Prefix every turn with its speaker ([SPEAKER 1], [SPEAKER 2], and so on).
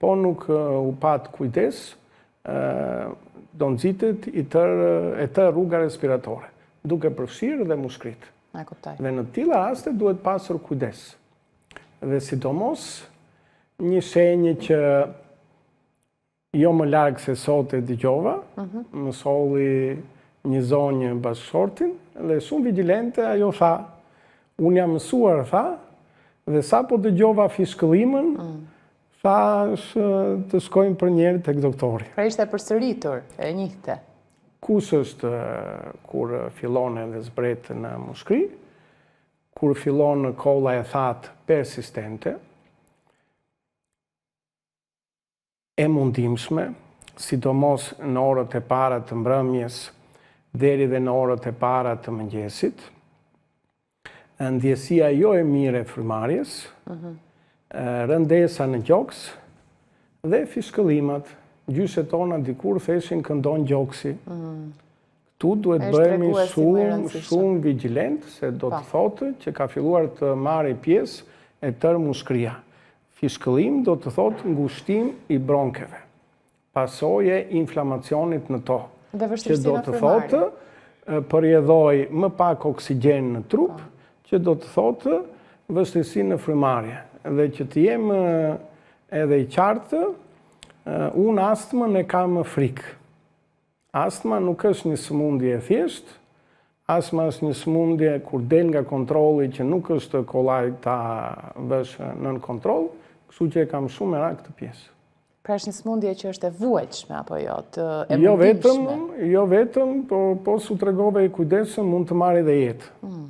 [SPEAKER 1] Po nuk u pat kujdes, do nxitet i tërë, e tërë rruga respiratore, duke përfshirë dhe mushkëritë.
[SPEAKER 2] E kuptoj.
[SPEAKER 1] Dhe në tilla raste duhet pasur kujdes. Dhe sidomos një shenjë që jo më larg se sot e dëgjova, më solli një zonjë bashkëshortin dhe shumë vigjilente ajo tha, unë jam mësuar, tha, dhe sapo dëgjova fishkëllimën, tha, të shkojmë për njëherë tek doktori.
[SPEAKER 2] Pra ishte përsëritur, e njihte.
[SPEAKER 1] Kush është kur fillon edhe zbret në mushkri, kur fillon kolla e thatë persistente, e mundimshme, sidomos në orët e para të mbrëmjes deri dhe në orët e para të mëngjesit, ndjesia jo e mirë e frymëmarrjes, rëndesa në gjoks dhe fishkëllimat. Gjyshet tona dikur theshin këndon gjoksi. Këtu duhet bëhemi shumë, shumë vigjilent, se do të thotë që ka filluar të marrë pjesë e tërë mushkria. Fishkëllim do të thotë ngushtim i bronkeve, pasojë e inflamacionit në to,
[SPEAKER 2] që
[SPEAKER 1] do të thotë përjedhoj më pak oksigjen në trup, që do të thotë vështirësi në frymëmarrje. Dhe që të jem edhe i qartë, unë astmën e kam frikë. Astma nuk është një sëmundje e thjeshtë, astma është një sëmundje kur del nga kontrolli që nuk është kollaj ta vësh nën kontroll, kështu që e kam shumë merak këtë pjesë.
[SPEAKER 2] Pra është një sëmundje që është e vuajtshme apo jo, të e
[SPEAKER 1] jo vetëm, jo vetëm, po po s'u tregove i kujdesshëm, mund të marrë edhe jetë.